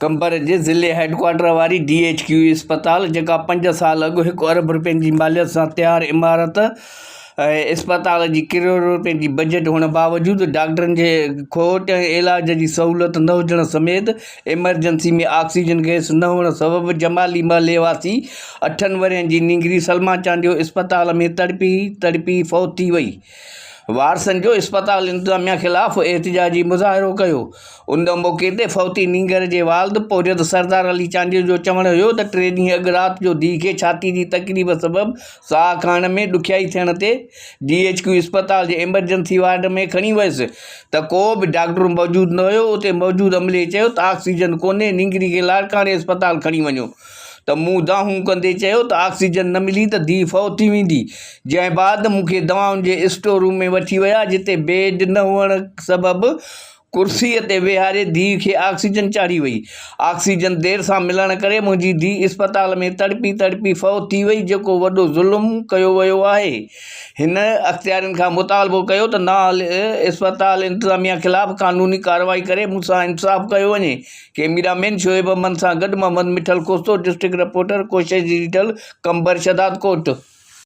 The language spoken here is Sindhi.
قمبر جي ضلعي هيڊڪوارٽر واري ڊي ايڇ ڪيو اسپتال جيڪا پنج سال اڳ هڪ ارب رپين جي ماليت سان تيار عمارت ۽ اسپتال جي ڪروڙين رپين جي بجيٽ هئڻ باوجود ڊاڪٽرن جي کوٽ ۽ علاج جي سهولت نه هجڻ سميت ايمرجنسي ۾ آڪسيجن گئس نه هئڻ سبب جمالي محلي واسي اٺن ورهين جي نينگري سلميٰ چانڊيو اسپتال ۾ تڙپي تڙپي فوت ٿي وئي. وارثن جو اسپتال انتظاميا خلاف احتجاجي مظاهرو ڪيو. ان موقعي تي فوتي نينگر جي والد پورهيت سردار علي چانڊيو جو چوڻ هيو ته ٽي ڏينهن اڳ رات جو ڌيء کي ڇاتي جي تڪليف سبب ساهه کڻڻ ۾ ڏکيائي ٿيڻ تي ڊي ايڇ ڪيو اسپتال جي ايمرجنسي وارڊ ۾ کڻي ويس ته ڪو به ڊاڪٽر موجود نه هيو اتي موجود عملي چيو ته آڪسيجن ڪونهي نينگري کي لاڙڪاڻي اسپتال کڻي وڃو ته مون دانهون ڪندي چيو ته آڪسيجن نه ملي ته ڌيء فوت ٿي ويندي، جنهن بعد مون کي دوائن جي اسٽور روم ۾ وٺي ويا جتي بيڊ نه هئڻ سبب ڪرسيء تي ويهاري ڌيء کي آڪسيجن چاڙهي وئي، آڪسيجن دير سان ملڻ ڪري منهنجي ڌيء اسپتال ۾ تڙپي تڙپي فوت ٿي وئي جيڪو وڏو ظلم ڪيو ويو آهي. هن اختيارين کان مطالبو ڪيو ته نااهل اسپتال انتظاميا خلاف قانوني ڪارروائي ڪري مون سان انصاف ڪيو وڃي. ڪئميرا مين شعيب احمد سان گڏ Muhammad Mithal Khoso, district reporter, Koshish digital, Qambar Shahdadkot.